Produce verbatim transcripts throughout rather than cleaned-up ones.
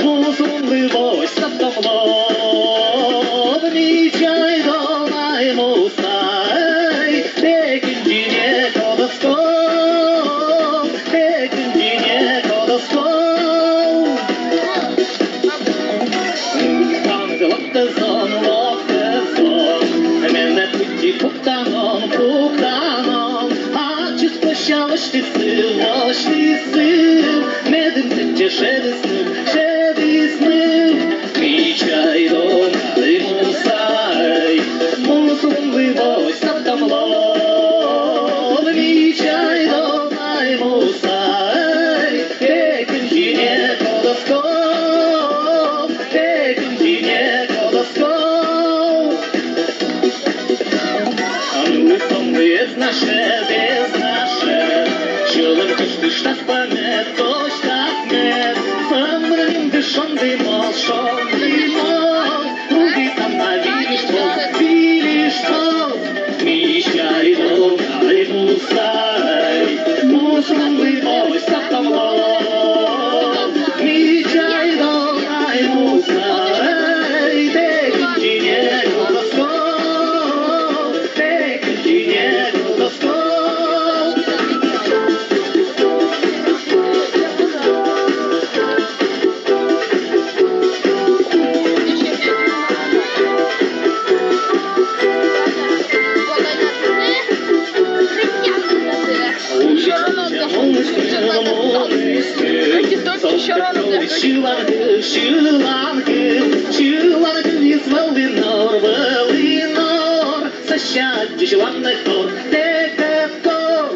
Музымлы восьтатом лов, ми чайдом, ай, мусай, пекынь чине кодоском, пекынь чине кодоском. Панк локтӧ зон, локтӧ зон, менӧ пыдди пуктанон, пуктанон, ачыс пӧся восьтісны, восьтісны, медым тӧдчӧ шедісны, шедісны. Ми чайдом, ай, мусай, музымлы восьтатом лов, ми чайдом, ай, мусай, пекынь чине кодоском, пекынь чине кодоском. Англы-томлы эз на шед, эз на шед, сьӧлӧм кыштыштас пӧ мед, досьтас мед. Сӧмын мынды шонді мол, шонді мол, удитан на вильыштвыл, вильыштвыл. Ми чайдом, ай, мусай, музымлы восьтатом лов. Ми чайдом, ай, мусай, пекынь чине кодоском, пекынь чине кодоском. Сьыланкыв, сьыланкыв, сьыланкыв, вис вӧлі нор, вӧлі нор, сэсся аддзысьлам на тор, тэкӧд тор.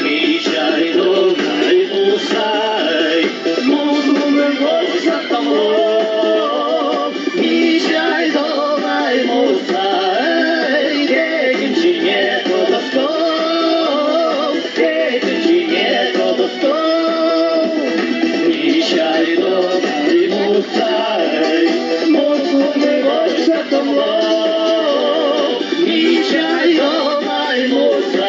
Ми чайдом, ай, мусай, музымлы восьтатом лов. Ми чайдом, ай, мусай, пекынь чине кодоском, пекынь чине кодоском. Ми чайдом, ай, мусай, музымлы восьтатом лов. Ми чайдом, ай, мусай.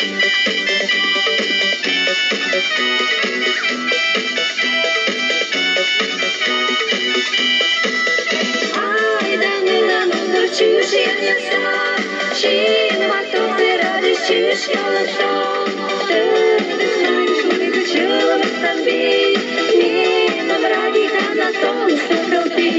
Айда нылан удыр чыж яньыса, синматорсӧ радысь чыж калыксӧ. Тӧдыс ваньысь мыйкӧ чӧлӧмӧстан вий, менам радейтана тон сӧкӧлпи.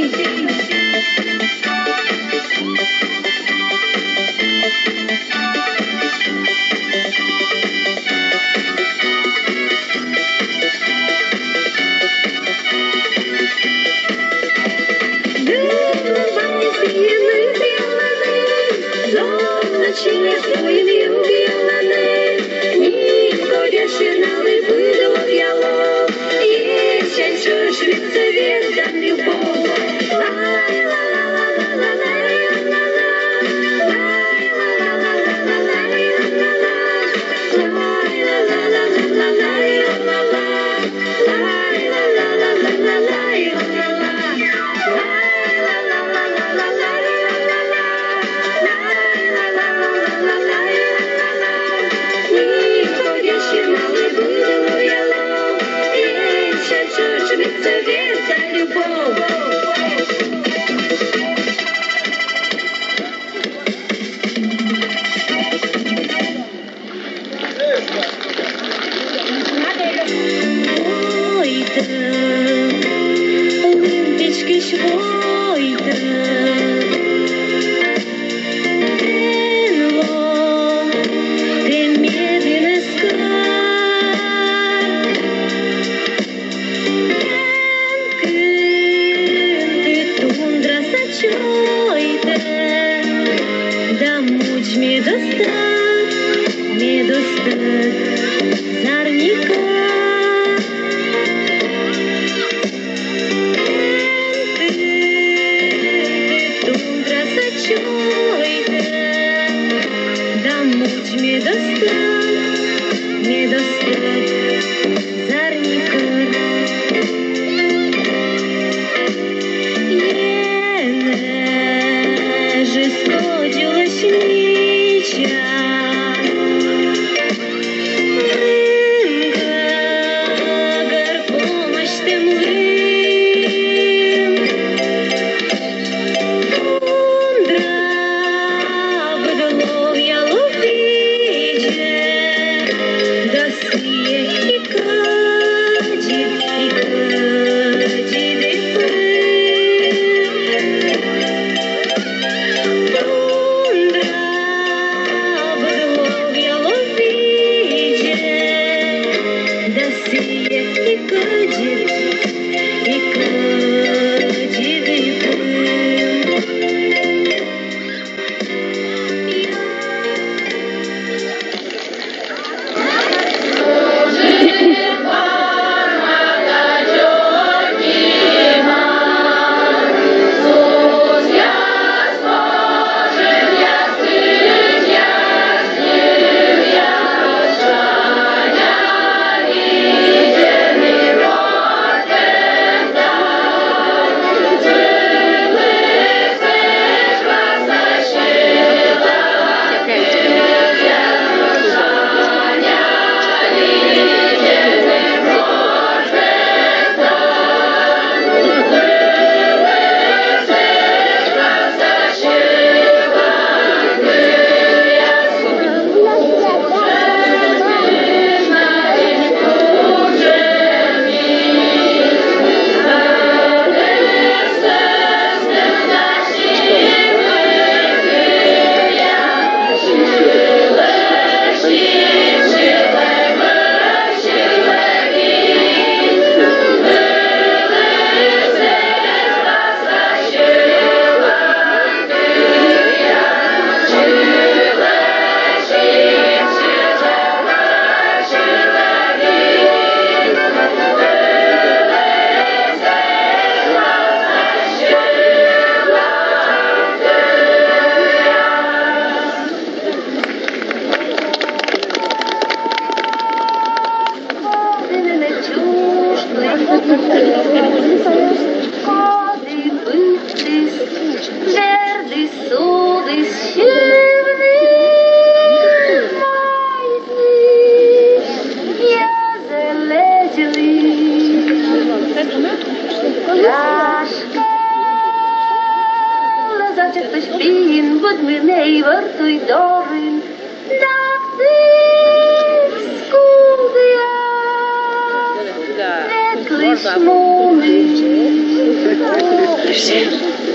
Мунысь,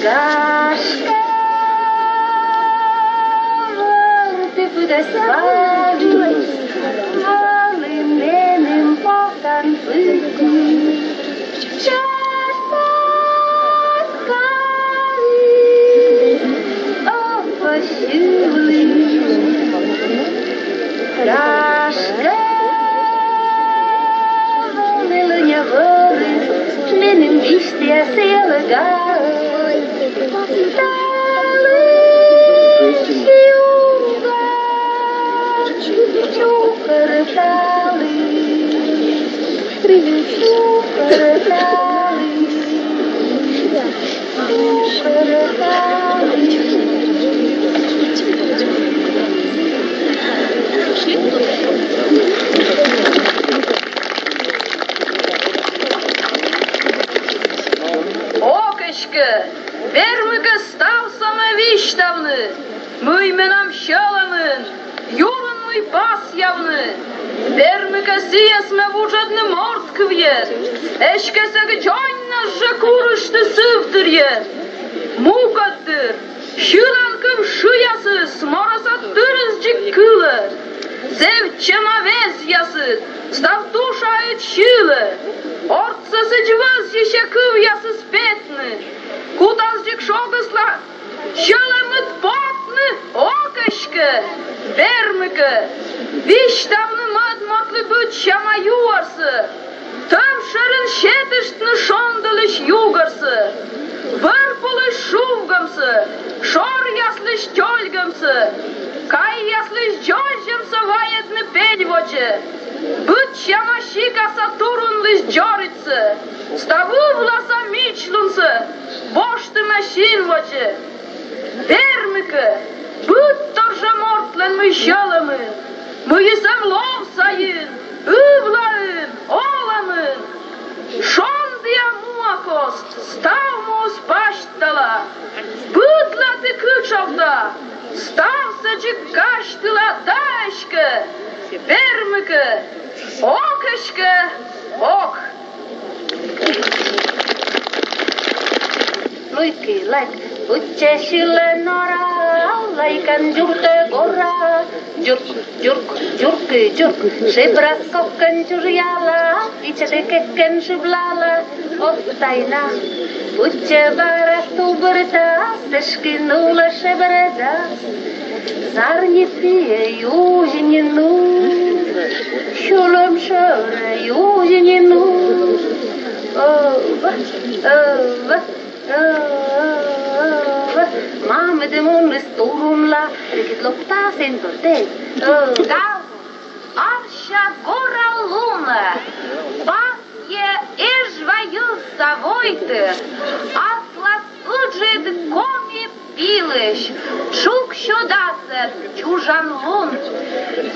гашкӧ, вӧрті пыдӧс валӧ, вӧлі меным потан пыдди. Час пӧ скалі, ок пӧ сьылі. Гашкӧ, вӧлі лӧня вӧрыс, меным висьтъяс йӧлӧгаӧн. Талысь югӧ чукӧрталі, чукӧрталі. Ок эськӧ, вермыкӧ ставсӧ ме висьтавны, мый менам сьӧлӧмын, юрын мый пасъявны. Вермыкӧ сійӧс ме вуджӧдны морт кывйӧн, эськӧ сэк дзоньнас жӧ курышті сывтырйӧн. Мукӧд дыр, сьылан кыв шыясыс морӧсад тырыс дзик кылӧ. Зэв чема везъясыд став тушаыд сьылӧ. Ортсӧ сідз вӧзйысьӧ кывъясыс петны. Кутас дзик шогысла сьӧлӧмыд потны. Ок эськӧ, вермыкӧ, висьтавны мӧд мортлы быдсяма юӧрсӧ, тӧв шӧрын сетыштны шонділысь югӧрсӧ, вӧр пулысь шувгӧмсӧ, шоръяслысь тёльгӧмсӧ, кайяслысь дзользьӧмсӧ вайӧдны пель водзӧ, быдсяма сикаса турунлысь дзоридсӧ, став ывласа мичлунсӧ воштӧма син водзӧ. Вермыкӧ, быдтор жӧ мортлӧн мый сьӧлӧмын, мыйыс эм лов сайын, ывлаын, олӧмын. Шондіа муа кост став муыс пасьтала, быдлаті кытшовта, ставсӧ дзик казьтыла. Да эськӧ, вермыкӧ, ок эськӧ, ок. Луйкы лайк, быдсяма сьылӧ нора, лайкан дзуртӧ гора. Дзурк, дзурк, дзуркы, дзурк. Шебрас кокӧн чужъяла, вичӧтӧ кекӧн шыблала. Ок тайна, быдсяма бара тубыртас, эськӧ нулӧ шебрӧдас. Зарни пиӧ юзьнину, сьӧлӧм шӧрӧ юзьнину. Ӧв, ӧв, ӧв. Мамыд муніс турунла, регыд локтас эн пӧртӧ. Ӧв. Ставсӧ, ася гора лунӧ, пасйӧ Эжва йӧзса войтыр, аслас ыджыд коми пилысь, чуксьӧдасӧн чужан лун.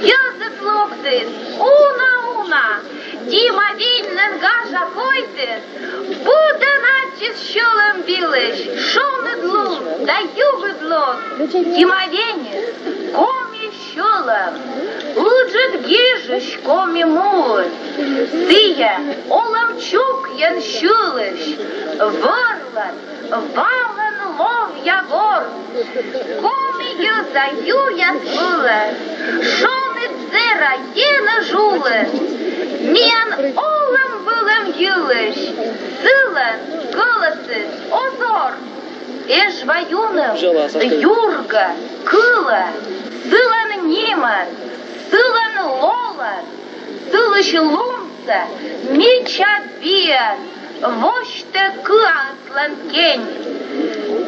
Йӧзыс локтіс уна-уна, Дима Веньлӧн гажа койтыр, быдӧн аддзис сьӧлӧм вылысь шоныд лун да югыд лун. Дима Веньыс коми сьӧлӧм, ыджыд гижысь коми муыс. Сійӧ олӧм чукйӧн сьылысь, вӧрлӧн, валӧн ловъя гор. Коми йӧза юяс вылӧ шоныд зэра енэж улын. Миян олӧм-вылӧм йылысь сылӧн гӧлӧсыс озор. Эжва юным юргӧ, кылӧ, сылӧн нимӧн, сылӧн лолӧн, сылысь лунсӧ мича биӧн восьтӧ кыа аслас кень.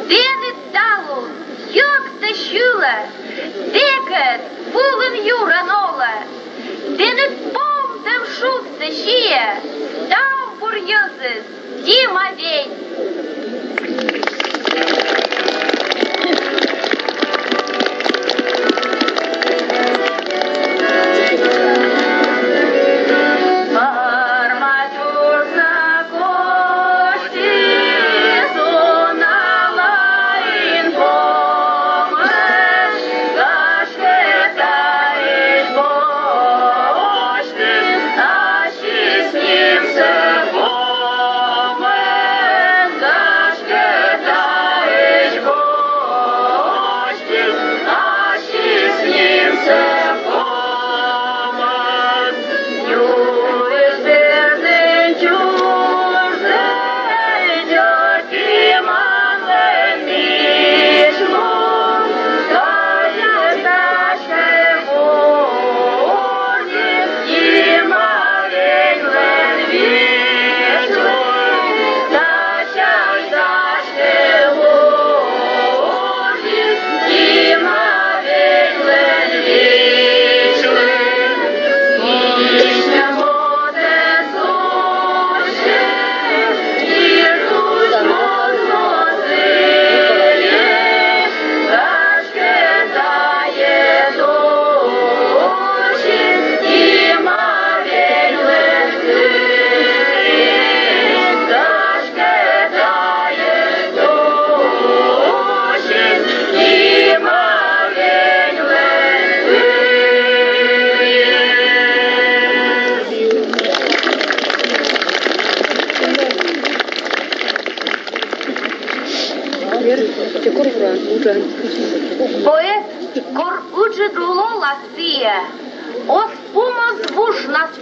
Тэныд талун йӧктӧ, сьылӧ, тэкӧд вылын-юрын олӧ. Тэныд помтӧм шудсӧ сиӧ, тау бур йӧзыс, Дима Вень.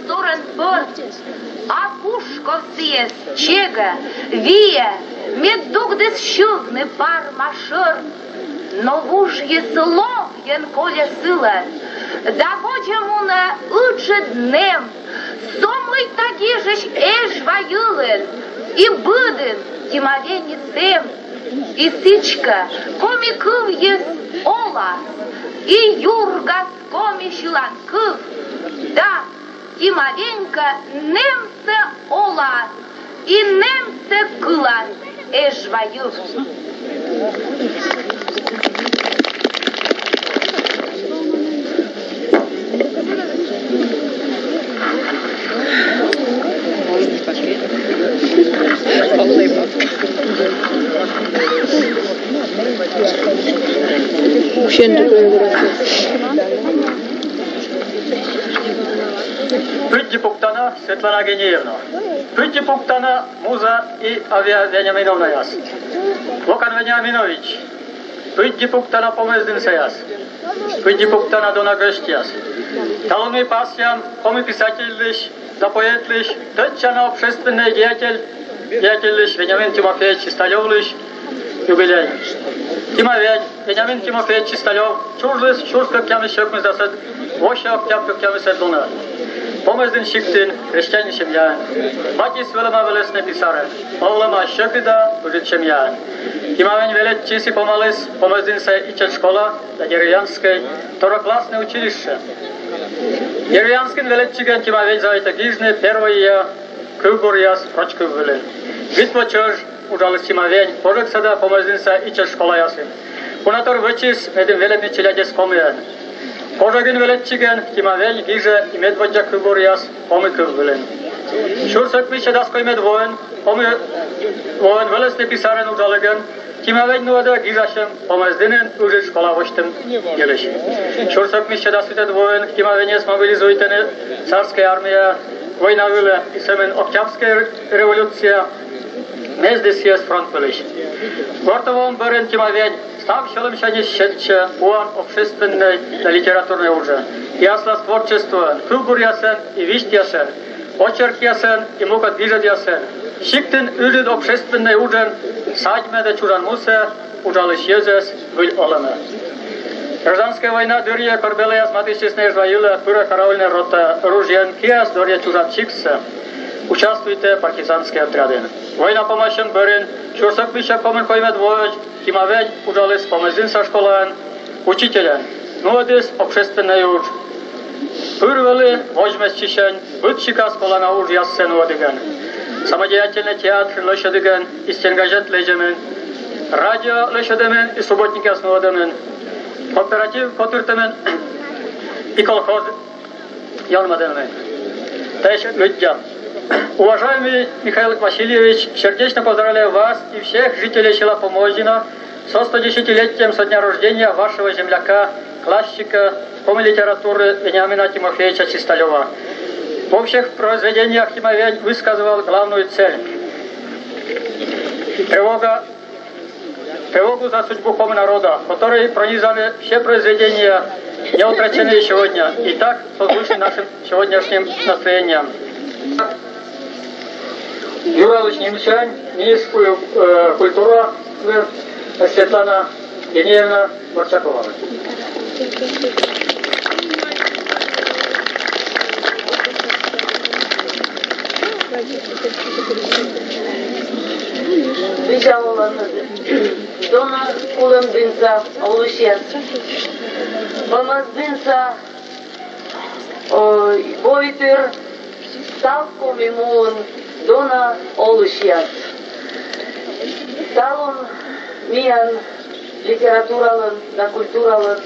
Турӧн пӧрт, а кушков сійӧс чегӧ, виӧ, мед дугдіс сьывны парма шӧр. Но вужйыс ловйӧн кольӧ сылӧн, да водзӧ мунӧ ыджыд нэм, со мыйта гижысь Эжва йылын, и быдын Тимавеньыс эм, и сідзкӧ коми кывйыс олас, и юргас коми сьылан кыв, да, Тимавень кӧ нэмсӧ олас и нэмсӧ кылас Эжва йыв. Пыдди пуктана, Светлана Гениевна. Пыдди пуктана, Муза и Авиа Вениаминовнаяс. Локан Вениаминович. Пыдди пуктана, помӧсдінсаяс. Пыдди пуктана, дона гӧсьтъяс. Талун ми пасъям коми писательлысь да поэтлысь, тӧдчана общественнӧй деятель, деятельлысь Вениамин Тимофеевич Чисталёвлысь юбилей. Тимавень Вениамин Тимофеевич Чисталёв чужис сюрс кӧкъямыс сё кымдасӧд вося октябрь кӧкъямысӧд лунӧ. Помӧсдін сиктын, крестьянин семьяын. Батьыс вӧлӧма велӧснӧй писарӧн, овлӧма сьӧкыда, ыджыд семьяын. Тимавень велӧдчис и помаліс помӧсдінса ичӧт школа да деревянскӧй второкласснӧй училище. Деревянскын велӧдчигӧн Тимавень заводитӧ гижны первойя кывбуръяс роч кыв вылын. Битва чӧж уджаліс Тимавень Пожӧгса да помӧсдінса ичӧт школаясын. Уна тор вӧчис, медым велӧдны челядьӧс комиӧн. Пожӧгын велӧдчигӧн Тимавень гижӧ и медводдза кывбуръяс коми кыв вылын. Сюрс ӧкмыссё дас коймӧд воын, коми воын велӧснӧй писарӧн уджалігӧн Тимавень нуӧдӧ гижасьӧм помӧсдінын ыджыд школа восьтӧм йылысь. Сюрс ӧкмыссё дас витӧд воын Тимавеньӧс мобилизуйтӧны царскӧй армияӧ война вылӧ, и сӧмын Октябрьскӧй революция мездіс сійӧс фронт вылысь. Гортӧ воӧм бӧрын Тимавень став сьӧлӧмсяньыс сетчӧ пуан общественнӧй да литературнӧй уджӧ. И аслас творчествоӧн, кывбуръясӧн и висьтъясӧн, очеркъясӧн и мукӧд гижӧдъясӧн сиктын ыджыд общественнӧй уджӧн садьмӧдӧ чужан мусӧ уджалысь йӧзӧс выль олӧмӧ. Гражданскӧй война дырйи кор белаяс матыстчисны Эжва йылӧ, пырӧ караульнӧй рота, ружьӧӧн киас дорйӧ чужан сиктсӧ, участвуйтӧ партизанскӧй отрядын. Война помасьӧм бӧрын, сюрс ӧкмыссё комын коймӧд воӧ, Тимавень уджаліс помӧсдінса школаын учительӧн, нуӧдіс общественнӧй удж. Пыр вӧлі водзмӧстчысьӧн быдсикас колана уджъяссӧ нуӧдігӧн: самодеятельнӧй театр лӧсьӧдігӧн и стенгазет лэдзӧмын, радио лӧсьӧдӧмын и субботникъяс нуӧдӧмын, кооператив котыртӧмын и колхоз ёнмӧдӧмын. Таысь лыддям. Уважаемый Михаил Васильевич, сердечно поздравляю вас и всех жителей села Помозино со стодесятилетием со дня рождения вашего земляка, классика коми литературы Вениамина Тимофеевича Чисталёва. В общих произведениях Тимавень высказывал главную цель. Тревога, тревогу за судьбу коми народа, которой пронизаны все произведения, не утрачены и сегодня, и так созвучны нашим сегодняшним настроениям. Юралысь нимысьӧн министр культуры Светлана Гениевна Горчакова. Видза оланныд, дона кулӧмдінса олысьяс, помӧсдінса, ой, войтыр, став Коми муын дона олысьяс. Талун миян литературалӧн да культуралӧн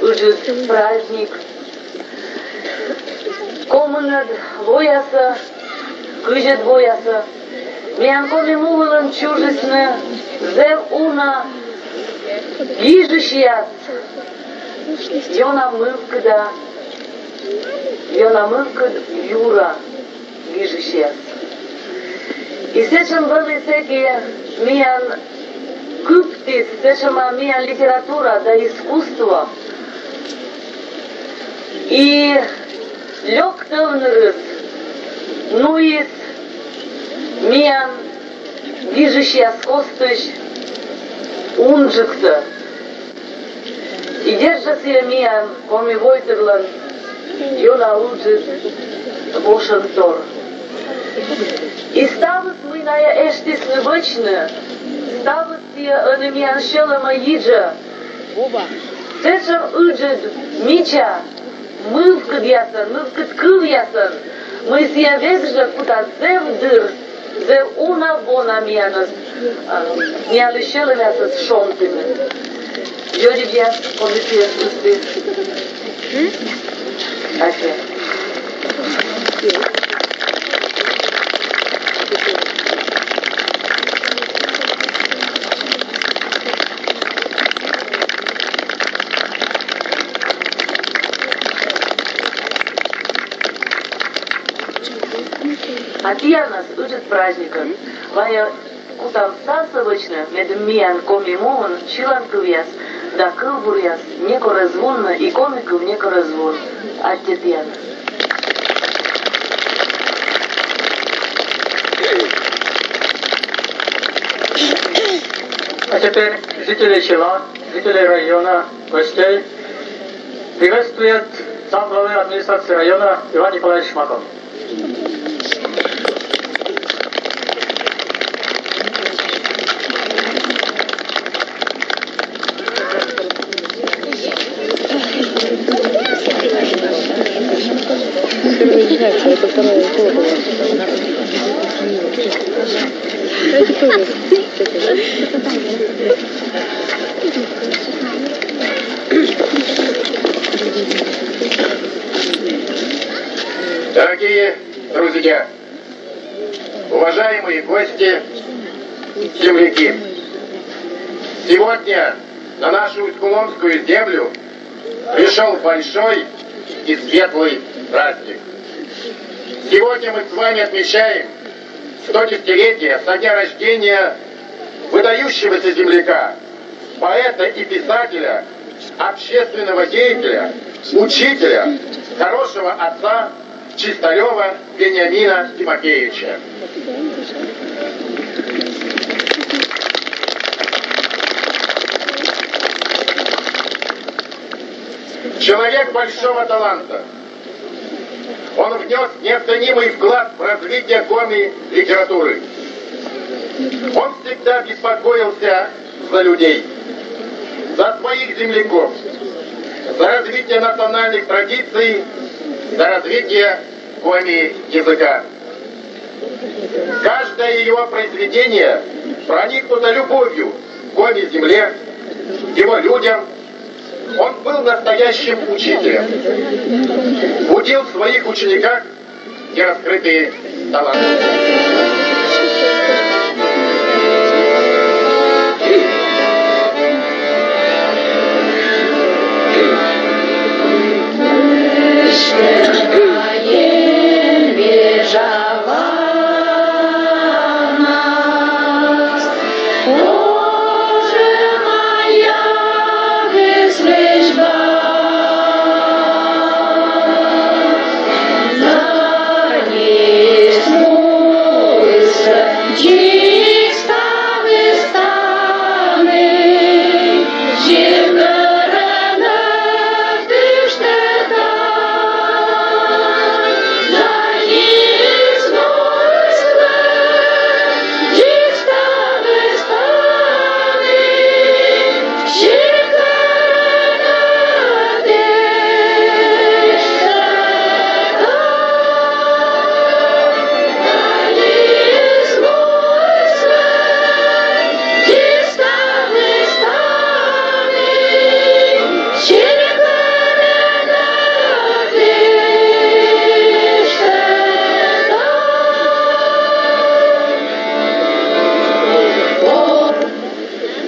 ыджыд праздник. Комынӧд воясӧ, кызьӧд воясӧ миян Коми му вылын чужисны зэв уна гижысьяс, ёна мывкыда, ёна мывкыд юра гижысьяс. И сэтшӧм вӧлі сэки миян кыптіс, сэтшӧма миян литература да искусство. И Лёк тӧвнырыс нуис миян гижысьяс костысь унджыктӧ. И дерт жӧ, сійӧ миян, коми войтырлӧн, ёна ыджыд вошӧнтор. И ставыс, мый найӧ эштісны вӧчны, ставыс сійӧ ӧні миян сьӧлӧмӧ йиджӧ. Сэтшӧм ыджыд мича мывкыдъясӧн, мывкыд кывъясӧн, мый сійӧ век жӧ кута зэв дыр, зэв уна-вона миянӧс, а, миянлысь сьӧлӧмъясӧс шонтыны. Дзоридъяс, коми кывйӧс ыстіс. М? Аттьӧ. А тіянӧс ыджыд праздникӧн. Вайӧ кутам ставсӧ вӧчны, медым миян коми мовын сьылан кывъяс да кывбуръяс некор эз вунны, и коми кыв некор эз вун. Аттьӧ тіянӧс. А теперь жителей села, жителей района, гостей приветствует зам главы администрации района Иван Николаевич Шмаков. Дорогие друзья, уважаемые гости, земляки! Сегодня на нашу Усть-Куломскую землю пришёл большой и светлый праздник. Сегодня мы с вами отмечаем сто десятилетие со дня рождения выдающегося земляка, поэта и писателя, общественного деятеля, учителя, хорошего отца Чистарёва Вениамина Тимофеевича. Человек большого таланта. Он внёс неоценимый вклад в развитие коми литературы. Он всегда беспокоился за людей, за своих земляков, за развитие национальных традиций, за развитие коми языка. Каждое его произведение проникнуто любовью к коми земле, его людям. Он был настоящим учителем, будил в своих учениках нераскрытые таланты.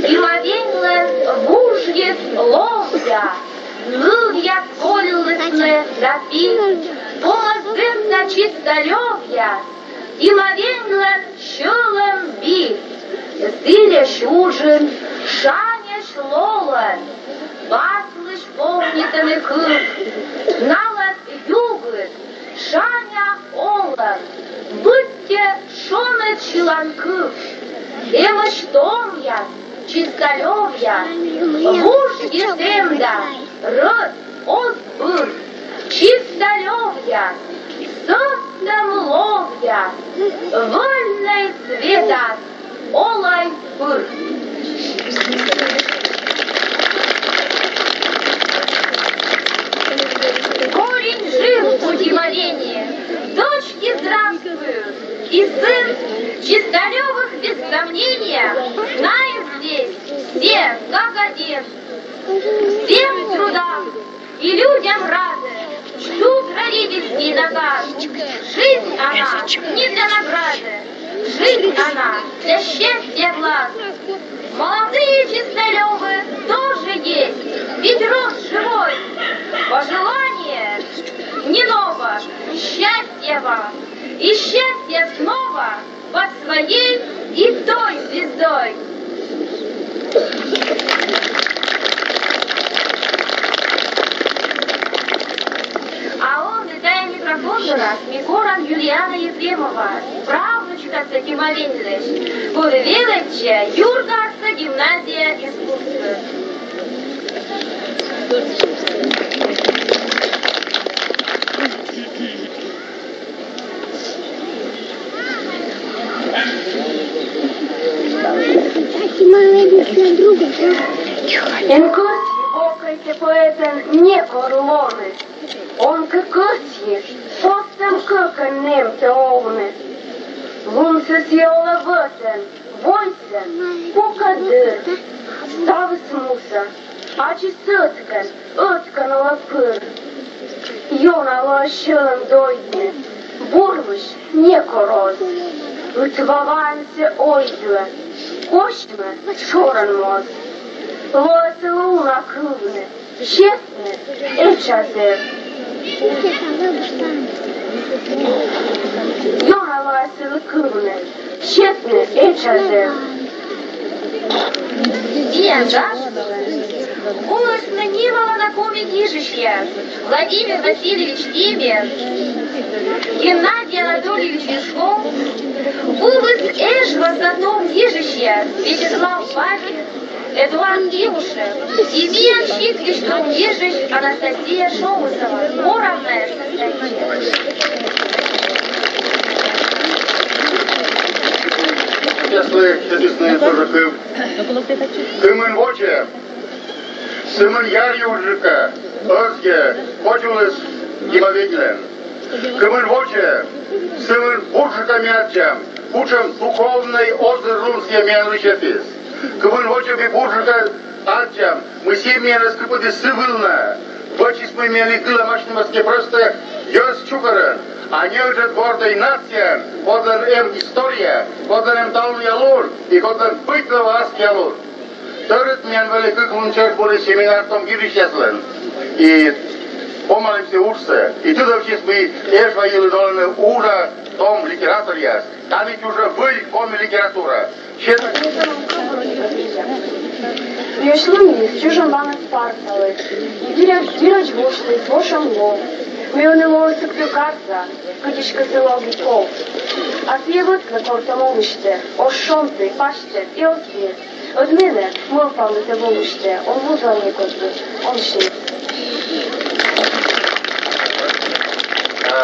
Илаланьлӧн вужйыс ловъя, нывъяс кольлісны да пи, помӧс дыр да чистӧ лёвъя, Илаланьлӧн сьӧлӧм би. Зільӧсь уджын, шаньӧсь лолӧн, баслысь повнитӧны кыв, налӧн югыд, сьылан кыв. Эмӧсь томъяс, чисталёвъяс, вуж йӧз эм да рӧд оз быр. Чисталёвъяс, сӧстӧм ловъяс, вольнӧй светас олӧй пыр. Корень жив у Димовении, дочь и здравствуют, и сын. Чисталёвых без сомнения знают здесь все как один. Всем трудам и людям рады ждут родительский наказ. Жизнь она не для награды, жизнь она для счастья глаз. Молодые чисталёвы тоже есть, ведь род живой. Пожелание не ново, счастья вам и счастья снова под своей и той звездой. А ӧні тайӧ микрофон дорас ми корам Юлиана Ефремова, правнучкасӧ Димовеньлысь, коді велӧдчӧ Юргарса гимназия искусствӧ. Эн кӧсйы вокӧйтӧ поэтӧн некор лоны. Он кӧ кӧсйы, сӧстӧм кӧкӧн нэмтӧ овны. Лунсӧ сійӧ олӧ вӧтӧн, войсӧн, пукӧ дыр. Ставыс муса, ачыс ӧткӧн, ӧткӧн олӧ пыр. Ёна лоӧ сьӧлӧм дойдны, бур мысь некор оз. Ытва ваӧн сійӧ ойдлӧ, косьмӧ шорӧн моз. Лоӧ сылы уна кывны, сетны этша зэв. Ёна лоӧ сылы кывны, сетны этша зэв. Миян гажтӧмӧн волісны нималана коми гижысьяс: Владимир Васильевич Тимер, Геннадий Анатольевич Юшков, воліс Эжваса том гижысьяс Вячеслав Бабин, Эдуард Тимушев и миян сиктысь том гижысь Анастасия Шомысова. Корам найӧс. Сейчас мы записаны тоже кыв. Кымын воча, сымын яръюрджыка ӧзйӧ коть улыс Димовеньлӧн. Кымын воча, сымын бурджыка ми аддзам, кутшӧм духовнӧй озыр рун сійӧ миянлы сетіс. Кымын воча, ми бурджыка аддзам, мый сійӧ миянӧс кыпӧдіс сы вылӧ на, вӧчис, мый ми ӧні кылам асьнымӧс не просто йӧз чукӧрӧн, а неыджыд гордӧй нацияӧн, кодлӧн эм история, кодлӧн эм талунъя лун и кодлӧн быть лоӧ аскиа лун. Тӧрыт миян вӧлі кык лун черк вӧлі семинар том гижысьяслӧн. И помалім сійӧ уджсӧ. И тыдовтчис, мый Эжва йылын олӧны уна том литераторъяс. Тані чужӧ выль коми литература. Сет- Миянлы чужӧм баныс парсалӧ. Вирӧдз, вирӧдз воштіс вошӧм лов. Мый ӧні лоӧ Сыктывкарса, кыдзкӧ сылы ог и ков. А сійӧ вӧтлӧ кор том олысьтӧ, оз шонтӧй, пасьтӧд и оз вед. Ӧд менӧ мӧвпавны тэ волысьтӧ, он вуза некодлы, он сет. А,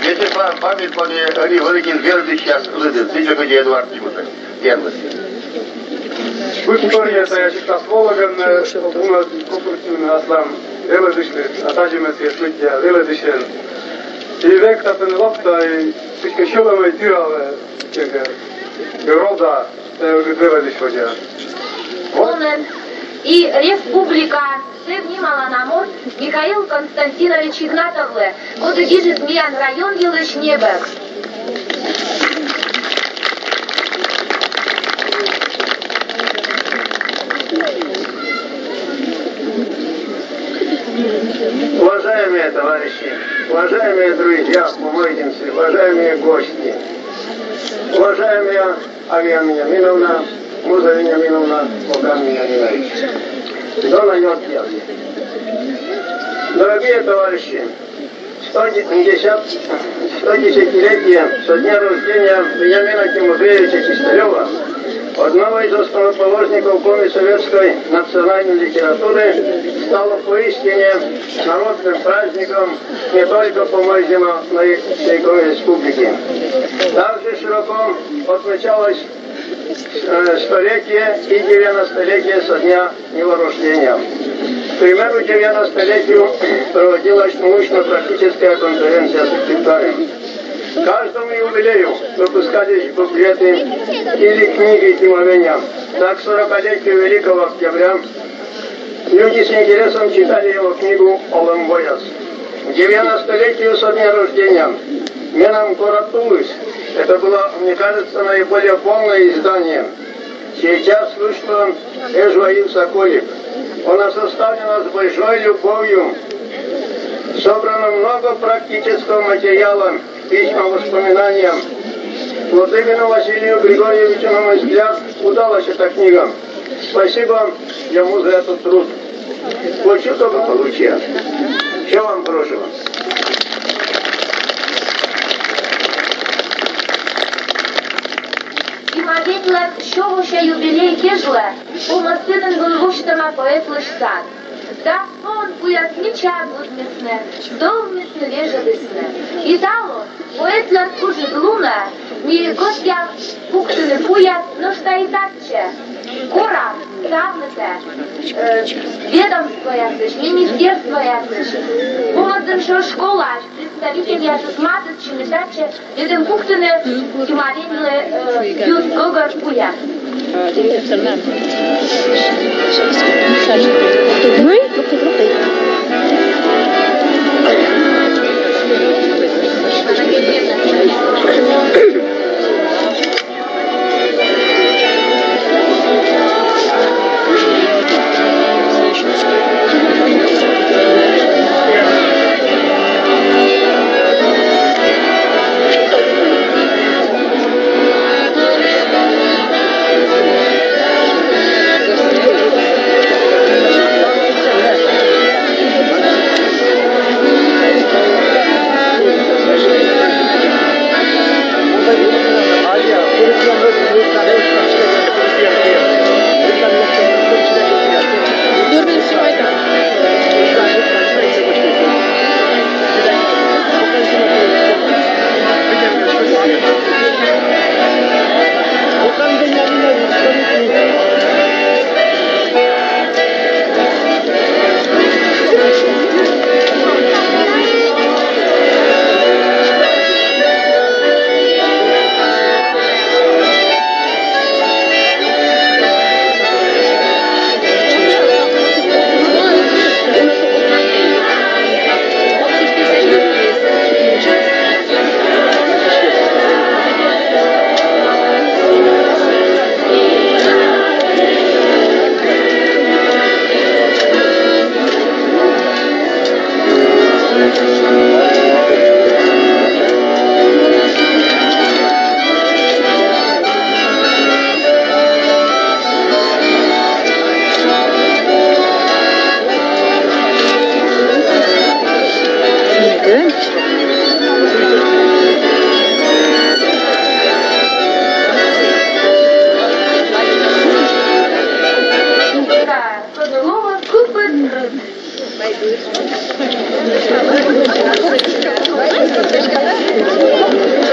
Вячеслав Бабин, коді ӧні вӧлі нин велӧдысьяс лыдын, сідзи кыдзи Эдуард Тимушев. Первый. Быд торъя тайӧ сиктас волӧгӧн, э, уна кокньыд аслам велӧдысьлы, а тадзи ме сійӧс быттьӧ велӧдысьӧн. И век татӧн локта, и кыдзкӧ сьӧлӧмӧй тіралӧ, кыдзкӧ рода, тайӧ велӧдысь водзӧ. Вот. Онӧн и республикаын зэв нималана морт Михаил Константинович Игнатовлы, коді гижис миян район йылысь небӧг. Уважаемые товарищи, уважаемые друзья, помойдемся, уважаемые гости, уважаемая Авиа Вениаминовна, Муза Вениаминовна, Богдан Вениаминович. Дона Йоргиевна. Дорогие товарищи, сто десять, Сто десятилетие со дня рождения Вениамина Тимофеевича Чисталёва, одного из основоположников коми советской национальной литературы, стало поистине народным праздником не только Поморья, но и всей Коми Республики. Также широко отмечалось э, столетие и девяностолетие со дня его рождения. К примеру, девяностолетию проводилась научно-практическая конференция Сыктывкара. Каждому юбилею выпускались буклеты или книги Тимовеня. Так, сорокалетию Великого Октября люди с интересом читали его книгу «Олӧм вояс». К девяностолетию со дня рождения «Менам горад Тулыс». Это было, мне кажется, наиболее полное издание. Сейчас вышло «Эжва йывса колик». Она составлена с большой любовью. Собрано много практического материала, письма, воспоминания. Вот именно Василию Григорьевичу, на мой взгляд, удалась эта книга. Спасибо ему за этот труд. Хочу только получше. Всего вам хорошего. Тимовеньлӧн сё вося юбилей кежлӧ Помӧсдінын вӧлі восьтӧма поэтлысь сад. Дас воын пуяс мичаа быдмисны, тӧвмисны, вежӧдісны. И талун поэтлӧн ыджыд лунӧ ми гӧстям пуктыны пуяс нӧшта и татчӧ. Корам ставнытӧ, э, ведомствоясысь, министерствоясысь, Помӧсдінса школаысь представительясыс матыстчӧны татчӧ, медым пуктыны Тимовеньлы, э, йӧз гӧгӧр пуяс.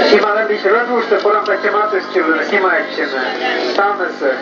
Снимаем, ведь рад, что пора подниматься, снимаем, ставнысӧ.